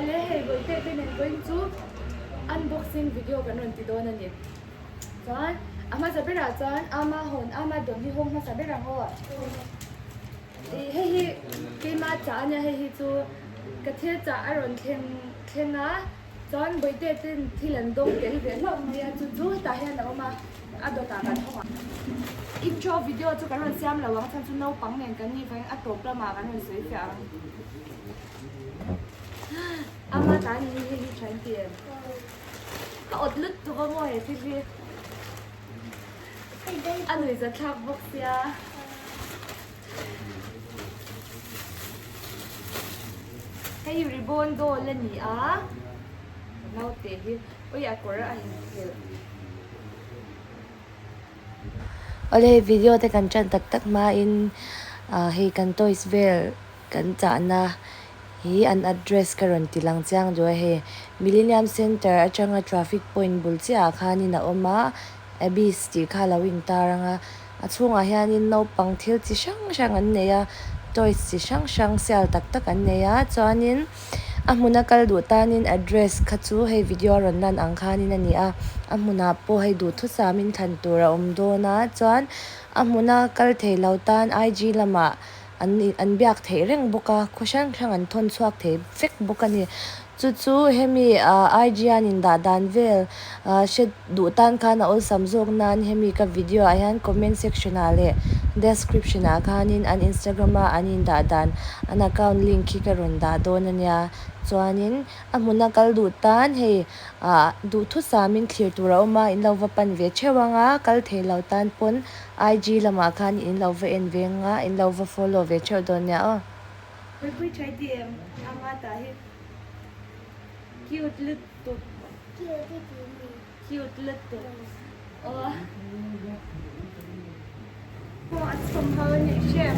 Awle hei Bawihte te nen pawhin chu unboxing video kan rawn ti dawn a ni. Chuan a hmasa berah chuan ama hawn ama dawn hi hawng hmasa ber ang aw. Ih hei hi keima chah a nia hei hi chu ka thil chah a rawn thleng thleng a chuan Bawihte ten thil an dawng tel ve hlauh mai a chu chu hetah hian a awm a a dawtah kan hawng ang. Intro video chu kan rawn siam lo ang chhan chu naupang nen kan nih vangin a tawp lamah kan rawn sawi fiah ang. Ama ta ni hi hei hi tha in ti em? Ka awt lut tuk a maw he thil hi. A nuih za thlak bawk sia. Hei hi ribbon doll a ni a. Naute hi ui a kawr a inphelh. Awle hei video te kan tan tak tak hmain hei kan toys vel Kan chahna hi an address ka rawn ti lang chiang duh a hei. Millennium Centre atanga traffic point bul chiahah khanin a awm a, Abyss tih kha a lo intar ang a. A chhungah hianin naupang thil chi hrang hrang an nei a, toys chi hrang hrang sial tak tak an nei a. Chuanin a hmuna kal duh tanin address kha chu hei video a rawn lan ang khanin a ni a. A hmunah pawh hei duhthusamin thlan tur a awm dawn a, chuan a hmuna kal thei lo tan IG lamah An an biak theih reng bawk a, khaw hrang hrang an thawn chhuak thei vek bawk a ni. Chu chu hemi ah IG an indah dan vel ah hre duh tan khan a awlsam zawk nan hemi ka video ah hian comment section ah leh description ah khanin an Instagram a an indah dan an account link hi ka rawn dah dawn a nia. Chuanin a hmuna kal duh tan hei ah duhthusamin thlir tur a awm a, in lo va pan ve theuh ang a, kal thei lo tan pawn IG lamah khan in lo va en ve nga, in lo va follow ve theuh dawn nia aw. Puipui tha i ti em? Ama tah hi cute lutuk. Cute i ti mi? Cute lutuk. Aw. Aw a chhawm ho a nih hrep.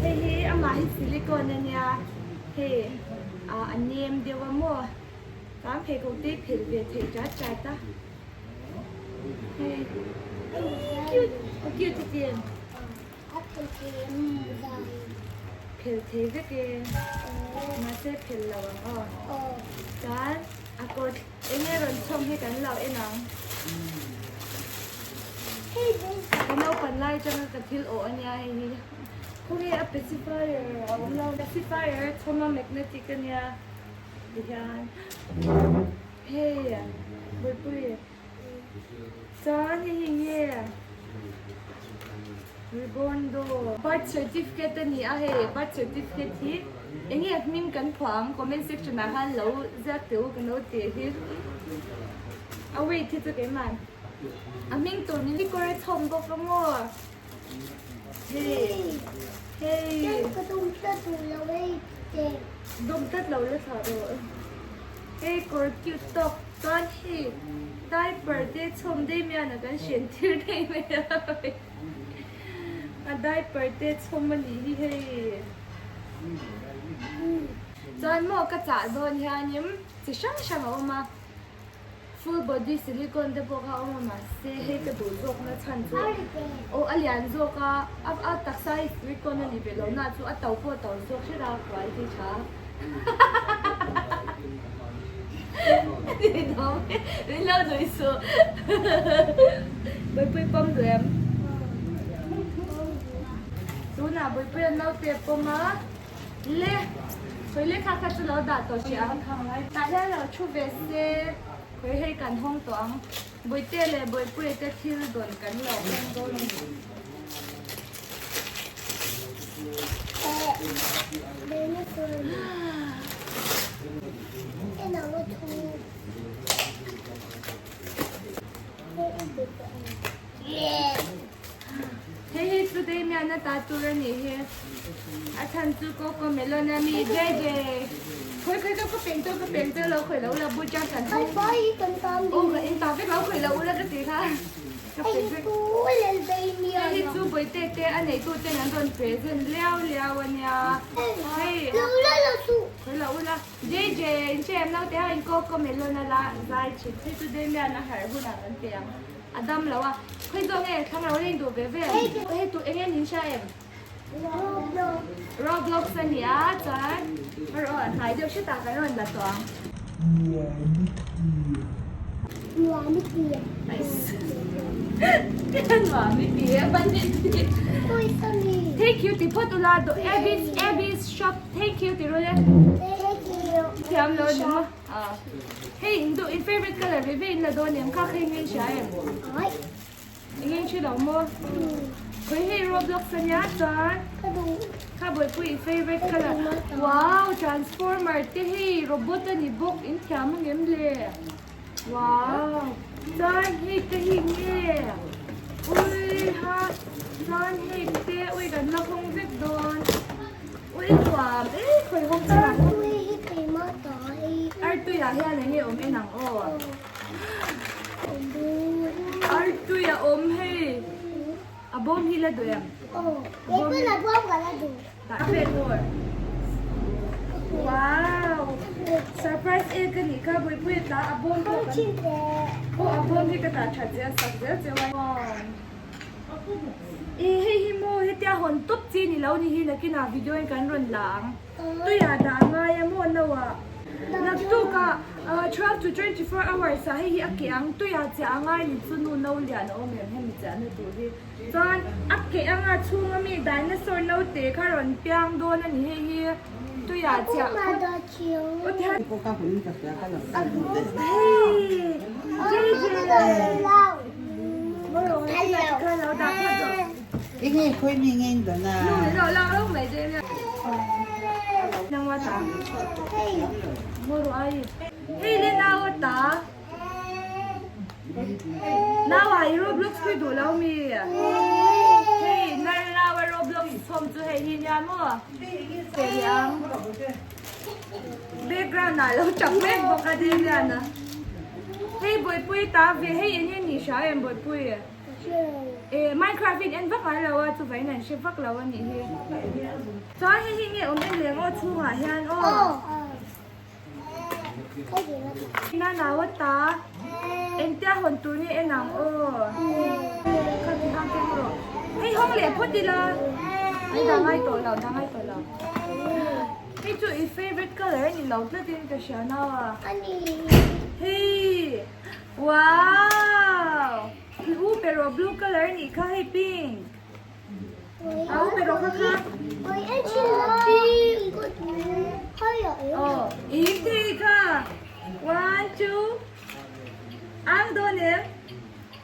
Hei hi amah hi silicone a nia. Hei a nem deuh a maw? Chuan pheikhawk te hi phelh ve theih chat chat a. Cute cute em phel thei vek e mahse phel lo ang aw chuan a kawr eng nge rawn chhawm hi kan lo en ang ka naupan lai atanga ka thil awh ania hei hi khawnge a pacifier a awm lo pacifier chhawm a magnetic ania tihian. Hei Buipui chuan hei hi nge Ribbon doll Birth certificate a ni a hei birth certificate hi eng nge hming kan phuah ang comment section ah khan lo ziak teh u ka lo tih hi a weight hi chu keimah a hming tur ni kawr a chhawm bawk a maw hei hei Ka dum tlat lo hei te. Dum tlat lo la thlah rawh. Hei kawr cute tawk chuan hei diaper te chhawm daih mai a kan hren tir daih mai a a diaper te chhawm a nih hi hei chuan maw ka chah dawn hianin chi hrang hrang a awm a full body silicone te pawh kha a awm a mahse hei ka duh zawk na chhan chu aw a lian zawk a a taksa hi silicone a ni ve lo na chu a to pawh a to zawk hret a quality tha. Min lo nui suh. Buaipui pawm duh em? Tunah Buaipui a naute a pawm a. Le, khawi lehkha kha chu lo dah tawh hrih ang. Tah hian lo thu ve se, khawi hei kan hawng tawh ang. Buaite leh Buaipuia te thil dawn kan lo hawng dawn a ni. Hei hi chu Damian-a ta tur a nih hi. A chhan chu Cocomelon a mi JJ. Khawi khawi ka ka peng tawh ka peng tawh lo khawi lo la bu chang kan hawng. Aw ka in ta vek lo khawi lo ula ka ti kha. Hei hi chu Bawihte te a neitu ten an rawn present liau liau a nia. Hei khawi lo ula JJ in hre em naute ha in Cocomelon a la zai thin. Hei chu Damian a harh hunah kan pe ang. A dam lo a. Khawi zawk nge thlang lo a in duh ve ve. Hei tu eng nge nin hria em? Roblox a nia chuan erawh a hnai deuh hretah kan rawn la tawh ang. Nuam i ti. Nuam i ti e Thank you ti phawt ula Abby's Abby's shop thank you ti rawh le. Thank you. Thiam lo ni maw. Hei in duh in favorite color ve ve in la dawn em kha kha in hria em. Eng eng ṭhi lo maw? Khawi hei Roblox a nia chuan kha bawihpui i favourite colour wow transformer te hei robot a ni bawk in thiam ang em le wow chuan hei te hi nge ui ha chuan hei te ui kan la hawng vek dawn ui nuam e khawi hawng chuan artui ah hian eng nge awm en ang aw. Artui a awm hei. A bawm hi la duh em? Keipawh a bawm ka la duh. Dah ve tur. Wow! Surprise egg a nih kha Buipui a tla a bawm pawh kan Aw a bawm hi ka dah that zel sak zel cheu a. Ih hei hi maw hetia hawn tawp chi ni lo ni hi nakinah video in kan rawn la ang. Tuiah dah a ngai a maw no ah. Naktuk ah 12 to 24 hours ah hei hi a keh ang tuiah chiah a ngai ni chu nu no lian a awm em hemi chiahna tur hi. Chuan a keh anga chhunga mi dinosaur naute kha rawn piang dawn a ni hei hi tuiah chiah phawt. Hei Hei le nau a ta nau ah i roblox pui duh lo mi hei nar nau a roblox chhawm chu hei hi nia maw che leh ang background ah lo chak mek bawk a Damian a hei bawihpui ta ve hei eng nge ni hria em bawihpui. Eh Minecraft in en vak ngai lo a chuvangin an hre vak lo a nih hi. Chuan hei hi nge awm em leng aw chhungah hian aw. Na nau a ta engtia hawn tur nge en ang aw. Kha ti hang keng rawh. Hei hawng leh phawt ila. Ai dah ngai tawh lo dah ngai tawh lo. Hei chu i favourite colour a ni lo tlat in ka hria nau a. Hei. Wow! I u pe rawh blue color nih kha hei pink. A u pe rawh kha kha. Oh, i thei kha. One, two. Ang dawn em?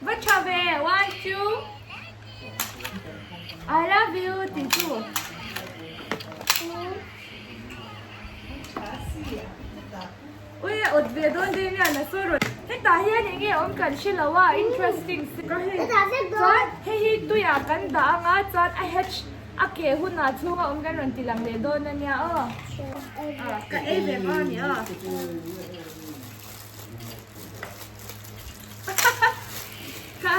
Va tha ve. One, two. I love you ti tu. Ui a awt ve dawn deuh hian a sawi rawn. Hetah hian eng nge awm kan hre lo a, interesting si. Chuan hei hi tuiah kan dah anga chuan a hatch a keh hunah chhunga awm kan rawn ti lang leh dawn a nia aw. Ka ei ve hma a ni aw. Kha.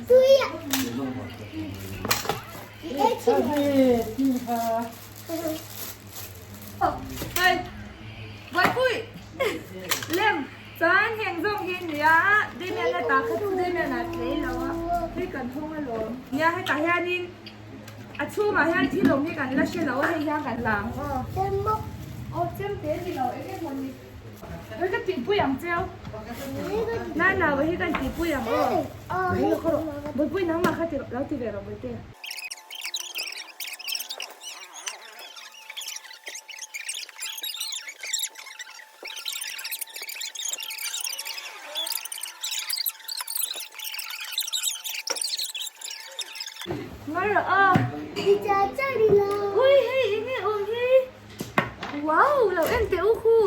Tuiah. Buaipui lem chuan heng zawng hi nia Damian a ta kha chu Damian a tlei lo a hei kan hawng alawm nia hetah hianin a chhungah hian thil awm hi kan la hre lo a hei hian kan la ang aw aw chem te ni lo eng emaw ni hei ka tihpui ang cheu Nana hi kan tihpui ang aw Buaipui nangmah kha lo ti ve rawh Buaite. Ngar a. Ui hei enge awm hi. Wow lo en teh u khu.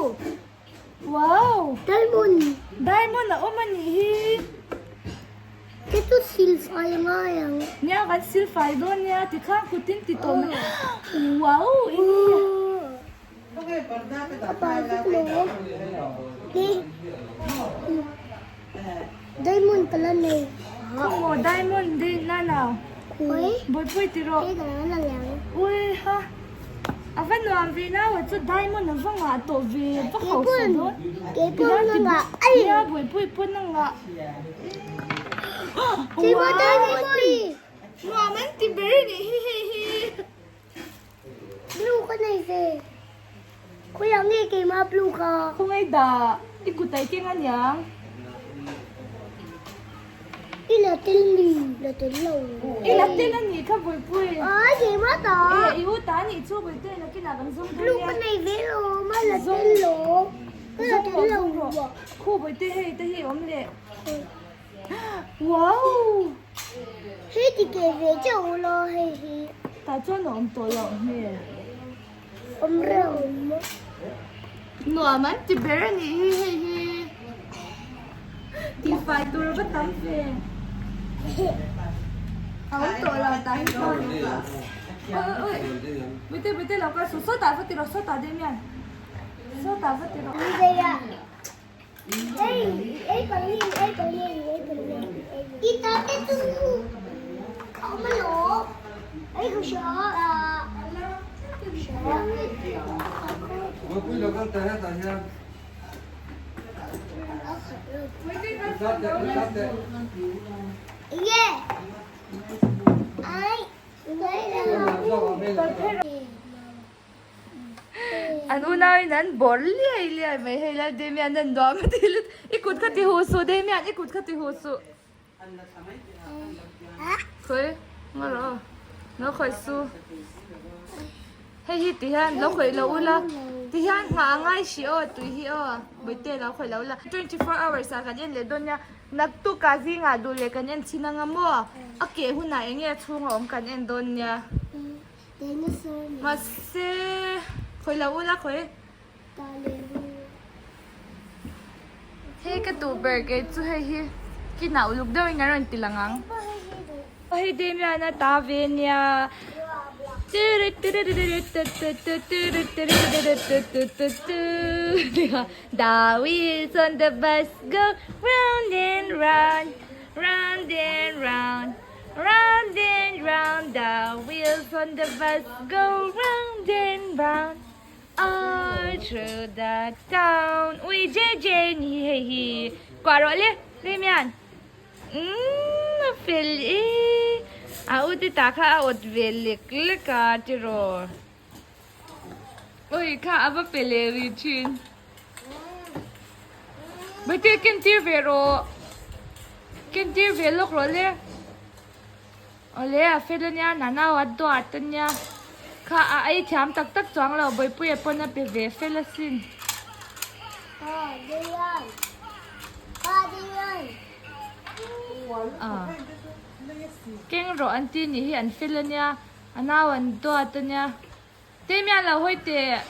Wow! Diamond! Diamond a awm a nih hi. Te chu silfai a ngai ang. Nia kan silfai dawn nia tikhan kutin ti tawh mai. Wow! Eng nge? A pai vek maw? Diamond ka la nei. Khaw maw diamond dei na na. Bawihpui ti rawh. Ui ha. A va nuam ve nau a chu diamond a va ngah tawh ve va hausa dawn. Keipawh na ngah. Nia bawihpui pawh na ngah. Keipawh diamond. Nuam an. keimah blue kha. Khawngaih dah i kut a i keng aniang. I la tel ni, la tel lo. I la tel anih kha Bawihpui. Ai keimah ta. E i u ta anih chu Bawihte nakinah kan zawng dawn nia. Blue ka nei ve lo, ma la tel lo. Ka la tel lo. Khu Bawihte hei te hi awm leh. Wow! Hei ti ke ve chauh lo hei hi. Tah chuan a awm tawh loh hmel. Awm reuh awm. Nuam an ti ber a nih hi hei hi. Tihfai tur a va tam ve. A awm tawh lo tah hi chuan. Oi oi oi. Bawihte bawihte lo kal suh sawtah va ti rawh sawtah Damian. Sawtah va ti rawh. An unauin an bawr liai liai mai hei la Damian an nuam a ti lut i kut kha ti huh suh Damian i kut kha ti huh suh khawi ngaw rawh aw lo khawih su hei hi ti hian lo khawih lo ula ti hian nghah a ngai hrih aw tui hi aw bawihte lo khawih lo ula 24 hours ah kan en leh dawn nia naktuk ah zingah duh leh kan en chhin anga maw a keh hunah eng nge a chhung a awm kan en dawn nia. Mahse khawi lo ula khawi. Hei ka duh ber kei chu hei hi kinah uluk deuhin kan rawn ti lang ang. Hei Damian a ta ve nia. The wheels on the bus go round and round, round and round. Round and round the wheels on the bus go round and round all through the town. Ui JJ ni hei hi. Kuah rawh le Damian. Umm a fel e. A u te ta kha a awt ve lek lek a tiraw. Ui kha a va pe leh rih thin. Bete ken tir ve rawh. Ken tir ve lawk rawh le. Awle a fel ania nana a duat ania. Kha a ei thiam tak tak chuang lo Bawipuia pawn a pe ve fel asin. Keng rawh an ti nih hi an fel ania. A nau an duat ania. Temian lo hawi teh.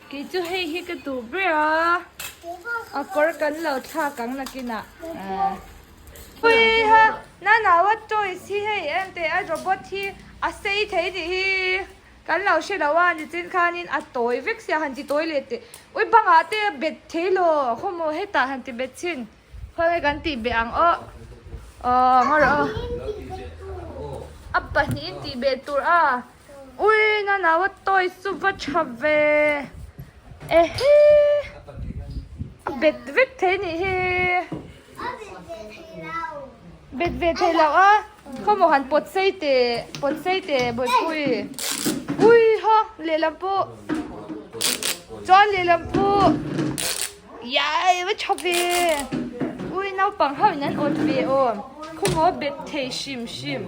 Kei chu hei hi ka duh ber a. A kawr kan lo thlak ang nakinah. Hui ha na nau a toys hi hei en teh a robot hi a sei thei tih hi kan lo hre lo a nichin khanin a tawi vek sia han ti tawi leh teh. Ui bangah te a bet thei lo khawmaw hetah han ti bet chhin. Khawnge kan tih beh ang aw. Aw ngaw rawh aw. A pahnihin tih beh tur a. Ui na nau a toys chu va tha ve. Ehe. A bet vek thei nih hi. Bet ve thei lo a. Khawmaw han pawt sei teh pawt sei teh bawihpui. Ui ha lehlam pawh. Chuan lehlam pawh. Iai va tha ve ui naupang ho in an awt ve aw khawmaw bet thei hrim hrim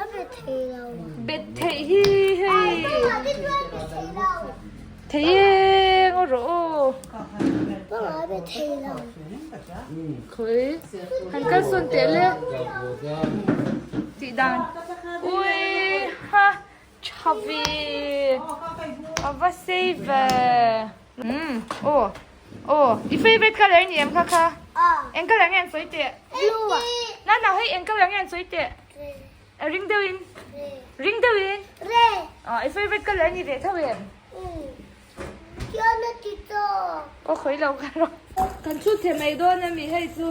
A bet thei lo bet thei hi hei thei e ngaw rawh aw a bet thei lo khawi han kal sawn teh le tih dan ui ha Tha ve a va sei ve umm aw aw i favourite colour ni em kha kha eng colour nge an sawi teh na na hei eng colour nge an sawi teh a ring deuh in ring deuh in i favourite colour ni ve tho em aw khawi lo ka rawh kan chhut thei mai dawn ami hei chu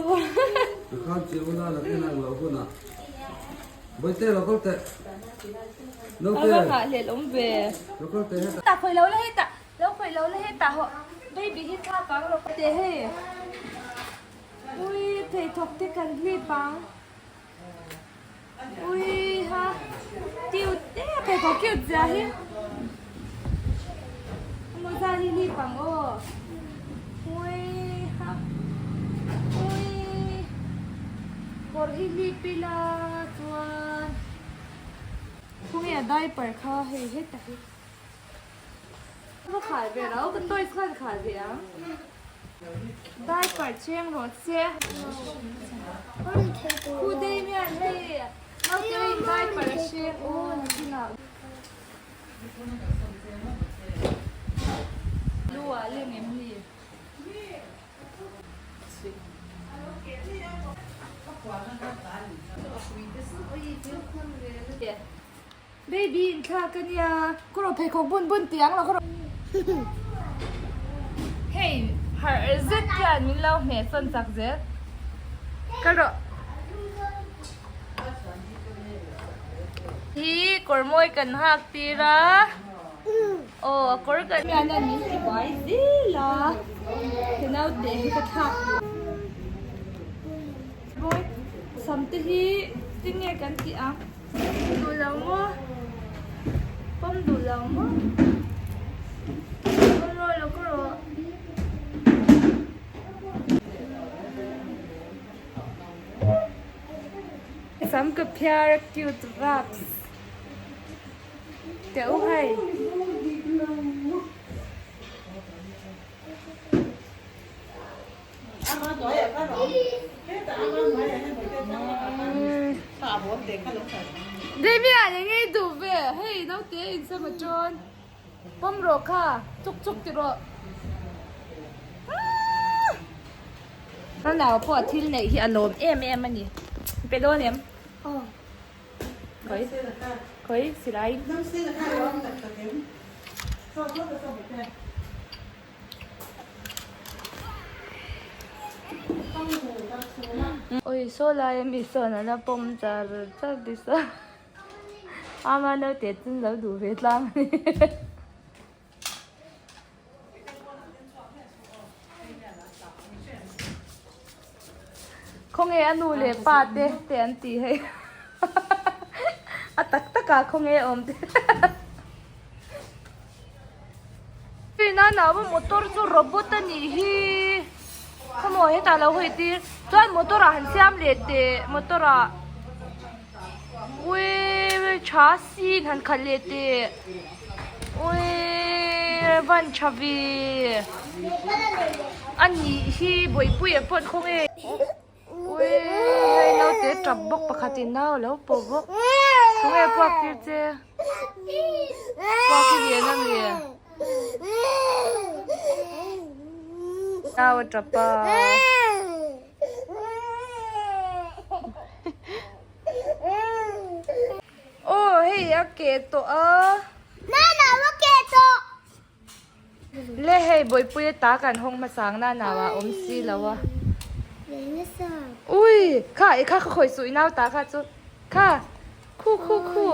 A va nghahhlelh awm ve. Ta khawi lo la hei tah lo khawi lo la hei tah hawh baby hi thla kang rawh ka ti hei ui pheikhawk te kan hlip ang ui ha cute e pheikhawk cute zia hi. hlip ang aw. Ui ha ui kawr hi hlip ila chuan khawnge a diaper kha hei heta hi ka khal ve lo ka toys khan khal ve ang diaper cheng rawh se khu Damian hei naute in diaper a hreng aw nakinah. Lu ah leng em ni? Baby in thlak a nia, ka rawn pheikhawk bun bun tih ang lo ka rawn. Hei harh zet hian min lo hmeh sawn chak zel ka rawn. Hi kawr mawi kan hak tir a aw a kawr kan hian a min ti buai zel a he naute hi ka thlak duh mawi sam te hi tinge kan tih ang duh lo maw pawm duh lo maw pawm rawh lo ka rawh. Sam ka phiar a cute raps teh u hei. Damian eng ei duh ve hei naute in sam a tawn pawm rawh kha chuk chuk ti rawh. Ka nau pawh a thil neih hi a lawm em em a ni. Pe dawn em? Aw. Khawi? Khawi silai? Oi saw lai a mi sawn a la pawm char char ti sawn. Ama naute chu lo duh ve tlang a ni. Khawnge a nu leh pa te te an tih hei a tak tak ah khawnge a awm te Ina nau a motor chu robot a nih hi khawmaw hetah lo hawi tir chuan motor ah han siam leh teh motor ah uii tha sin han khalh leh teh. Uii van tha ve a nih hi bawihpuia pawh an khawng e uii hei naute tap bawk pakhat in nau alo pawh bawk tunge puak tir che puak hi lian a mi nau a tap a. Aw hei a ke tawh a. Nana a ke tawh. Le hei bawihpui a ta kan hawng hmasa ang nana ah awm si lo a. Ui kha i kha kha khawi suh i nau ta kha chu kha khu khu khu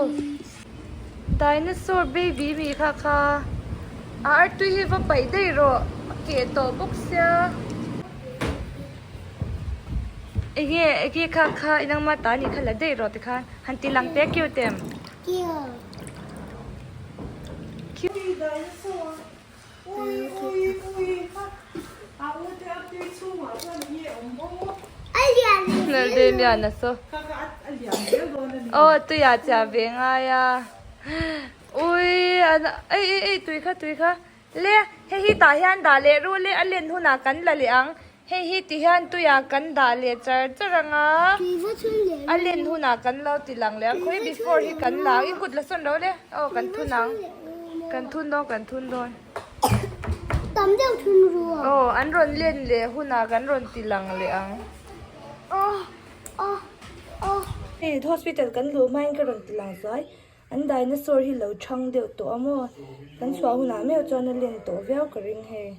dinosaur baby mi kha kha a artui hi va paih daih rawh a ke tawh bawk sia. Enge enge kha kha i nangma ta nih kha la daih rawh tikhan han ti lang teh cute em? Lalbemiana saw aw tuiah chiah ve ngai a ui ei ei ei tui kha tui kha. Le, hei hi tah hian dah leh ru le, a len hunah kan la leh ang. Hei hi ti hian tuiah kan dah leh char char ang a, a len hunah kan lo ti lang leh ang. Khawi before hi kan la ang, i kut la sawn lo le, aw kan thun ang, kan thun dawn, kan thun dawn. Tam deuh thun ru a. Aw, an rawn len leh hunah kan rawn ti lang leh ang. Hei hospital kan luh hmain ka rawn ti lang zuai. An dinosaur hi lo chhang deuh tawh a maw? Kan chhuah hunah meuh chuan a len tawh viau ka ring hei.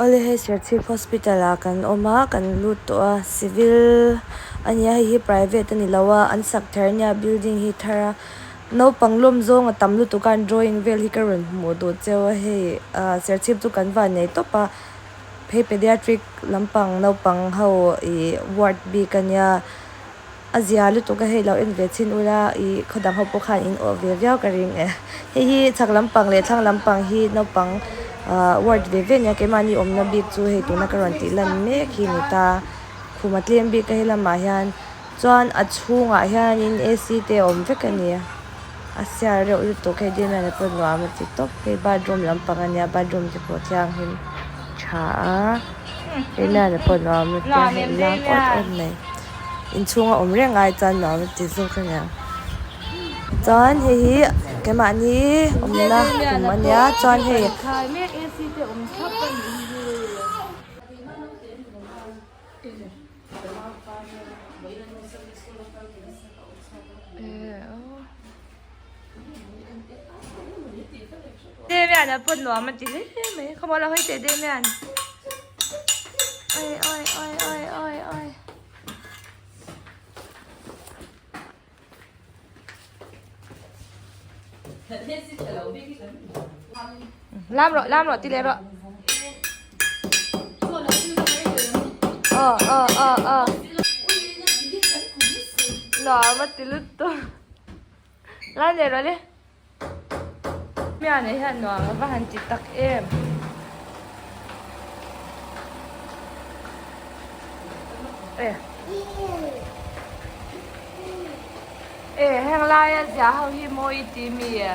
Awle hei Serchhip Hospital ah kan awm a, kan lut tawh a, civil a nia hei hi private a ni lo a, an sak thar ania building hi thar a, naupang lawm zawng a tam lutuk a an drawing vel hi ka rawn hmuh duh cheu a hei ah Serchhip chu kan van nei tawp a, hei pediatric lampang naupang ho ih ward bik a nia. A zia lutuk a hei lo en ve chhin ula ih khaw dang ho pawh khan in awh ve viau ka ring e. Hei hi chhak lampang leh thlang lampang hi naupang ah ward ve ve nia keimahni awmna bik chu hei tuna ka rawn tih lan mek hi ni ta. Khum a tlem bik a hei lamah hian chuan a chhungah hianin A_C te a awm vek a ni. A sial reuh lutuk hei Damian-a pawh nuam a ti tawp. Hei bathroom lampang a nia bathroom te pawh thianghlim tha a Damian-a pawh nuam a ti a hei lam awt awt mai. Inchhung a awm reng ai chuan nuam a ti zawk a nia. Chuan hei hi keimahni awmna khum a nia chuan hei. Damian a pawh nuam a ti hle mai khawmual a hawi teh Damian oi oi oi oi oi oi Lam rawh lam rawh ti leh rawh aw aw aw aw nuam a ti lutuk lam leh rawh le Mian ah hian nuam a va han ti tak em. E heng laia zia ho hi mawi ti mi e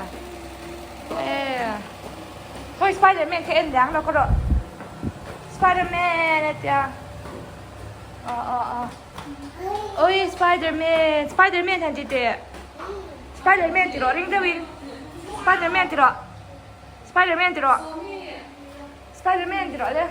khawi spiderman kha en liang lo ka rawh spiderman a tia aw aw aw oi spiderman spiderman han ti teh spiderman ti rawh ring deuhin spiderman ti rawh spiderman ti rawh Spiderman ti rawh le.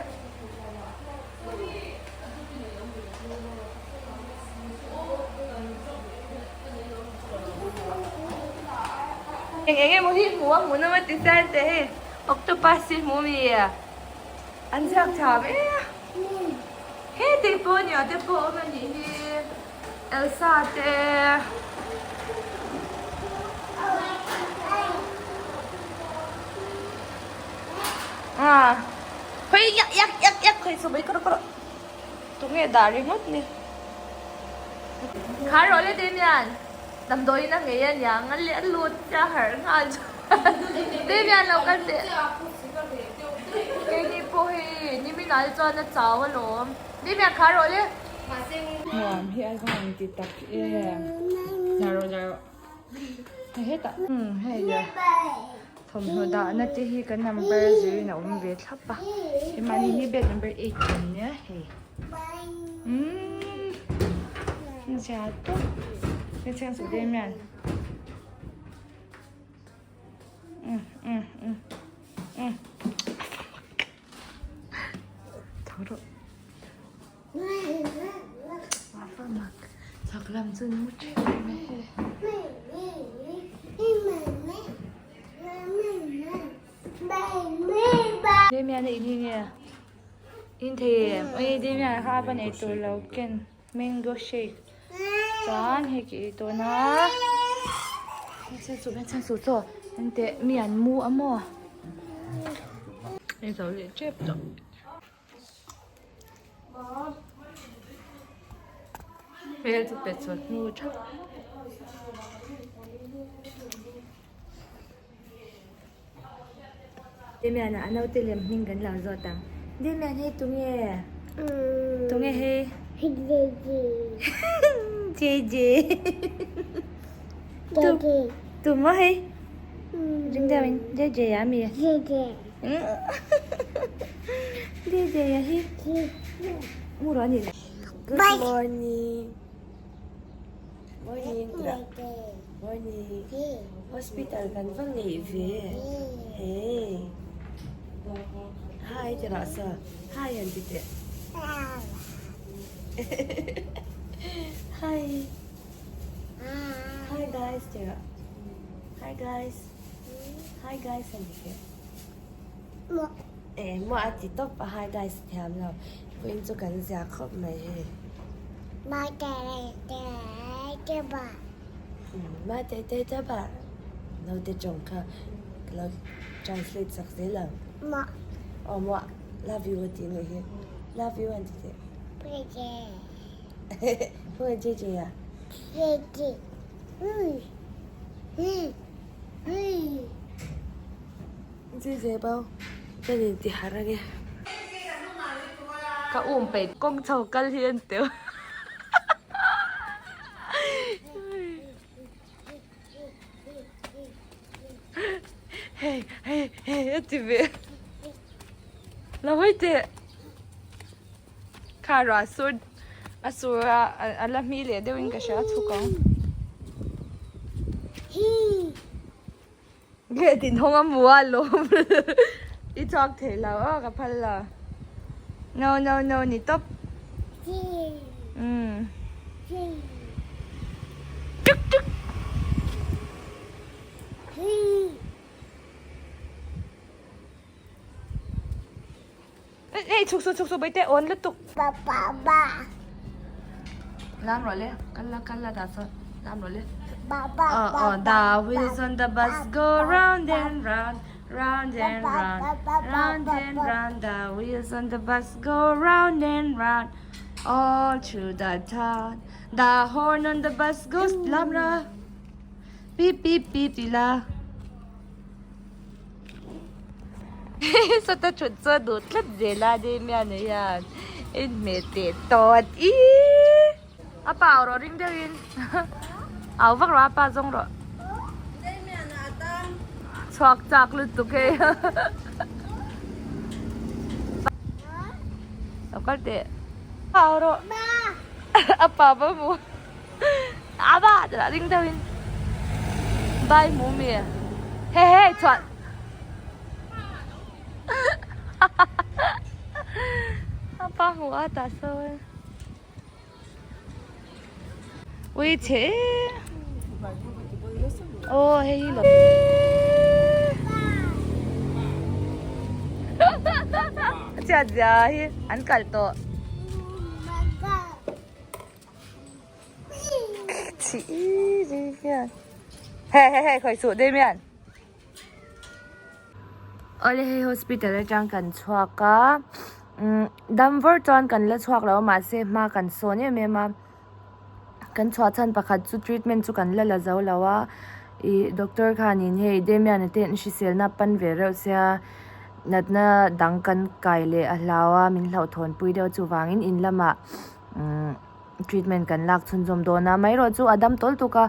Eng eng emaw hi hmu a hmuh nawm a ti chian teh hei octopus hi hmu mi an ziak thiam e he te pawh nia te pawh awm a nih hi Elsa te. À, Hei yak yak yak yak hei chu mai kawr kawr tunge dah ringawt ni. Kha rawh le Damian damdawiin a ngei a niang a leh a lut a harh nghal chu Damian lo kal teh keini pawh hei niminah te chuan a chau alawm Damian kha rawh le. Nuam hi a zang ti tak em. Dah rawh dah rawh. Hei hetah hei a. Thawmhnaw dahna te hi kan number zirin a awm ve thlap a keimahni hi bed number 8 kan nia hei umm zia tawp hei chheng suh deuh hian um um um um tho rawh chhak lam chu an mu theuh mai hei. Damian a in hi nge in thei em oi Damian kha a va nei tur lo ken mango shake chuan hei ki ei dawn a chhan suh chaw enteh mi an mu a maw ei zo leh tep tawh. Hmel chu pe chawt hnu thap. Damian a naute lem hming kan lo zawt ang. Damian hei tunge? Tunge hei? JJ. JJ. Tu maw hei? Ring deuh in JJ a mi? JJ. JJ a hi. Mu rawh a nih. Good morning. Morning. Morning. Hospital kan va ngeih ve. Hey. Hi ti rawh sa. Hi an ti teh. Hi. Hi guys ti rawh. Hi guys. Hi guys an ti teh. Eh maw a ti tawp a hi guys thiam lo. Vawiin chu kan zia khawp mai hei. Ma te te te ba. Ma te te te ba. Naute tawng kha ka lo translate sak zel ang. Ma. Aw maw love you a tih nih hi. Love you an ti teh. Pu je. Pu je je a. Zizei bo ka in ti harh ange. Ka um peih kawng chho kal hi an tel. Hei hei hei a ti ve. Lo hawi teh. Kha ruah sur a sur a a la hmi leh deuhin ka hria a chhuk ang. Gate in hawng a hmu a lawm i chhuak thei lo aw ka phal lo no no no ni tawp umm tuk tuk Hei chhuk suh chhuk suh baite awn lutuk. Lam rawh le kal la kal la dah sawn lam rawh le. Aw aw the wheels on the bus go round and round round and round round and round the wheels on the bus go round and round all through the town the horn on the bus goes lam ra beep beep beep ti la. Sawta thut chu a duh tlat zel a Damian ah hian en hmel teh tawt ihh a pa au rawh ring deuhin au vak rawh a pa zawng rawh chhuak chak lutuk hei lo kal teh au rawh a pa va hmu. A ba tih ring deuhin bai hmu mi he he chuan a pa hmu a tah sawn ui chhe aw hei hi lo chhiat zia hi an kal tawh. Hei hei hei khawi suh Damian. Awle hei hospital atang kan chhuak a umm dam vawr chuan kan la chhuak lo a mahse hma kan sawn em em a kan chhuah chhan pakhat chu treatment chu kan la la zo lo a ih doctor khanin hei Damian a te an hriselna pan ve reuh sia natna dang kan kai leh a hlau a min hlauhthawn pui deuh chuvangin in lamah. umm treatment kan lak chhunzawm dawn a amaherawh chu a dam tawl tuk a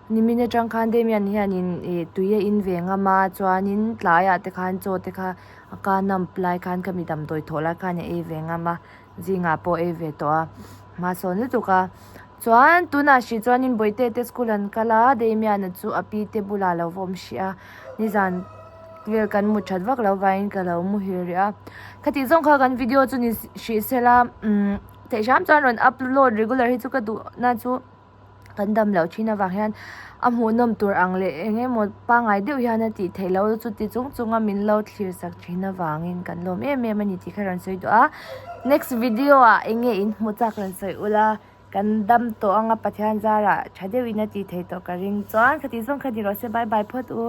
nimin atang khan Damian hianin ih tui a in ve ngam a chuanin tlaiah te khan chaw te kha a ka nump lai khan ka mi damdawi thawh lai khan a ei ve ngam a zingah pawh a ei ve tawh a hma sawn lutuk a chuan tunah hrih chuanin bawihte te school an kal a Damian a chu a pi te bulah a lo va awm hrih a nizan vel kan mu that vak lo vangin ka lo muhil rih a khatih zawng kha kan video chu ni hrih sela umm theih hram chuan rawn upload regular hi chu ka duh na chu kan dam loh thin avang hian a hmuhnawm tur ang leh eng emaw pangngai deuh hian a tih theih loh chuti chung chunga min lo thlir sak thin avangin kan lawm em em a ni tih kha rawn sawi duh a next video ah eng nge in hmu chak rawn sawi ula kan dam tawh anga Pathian zarah tha deuhin a tih theih tawh ka ring chuan khatih zawng kha ni rawh se bye bye phawt u.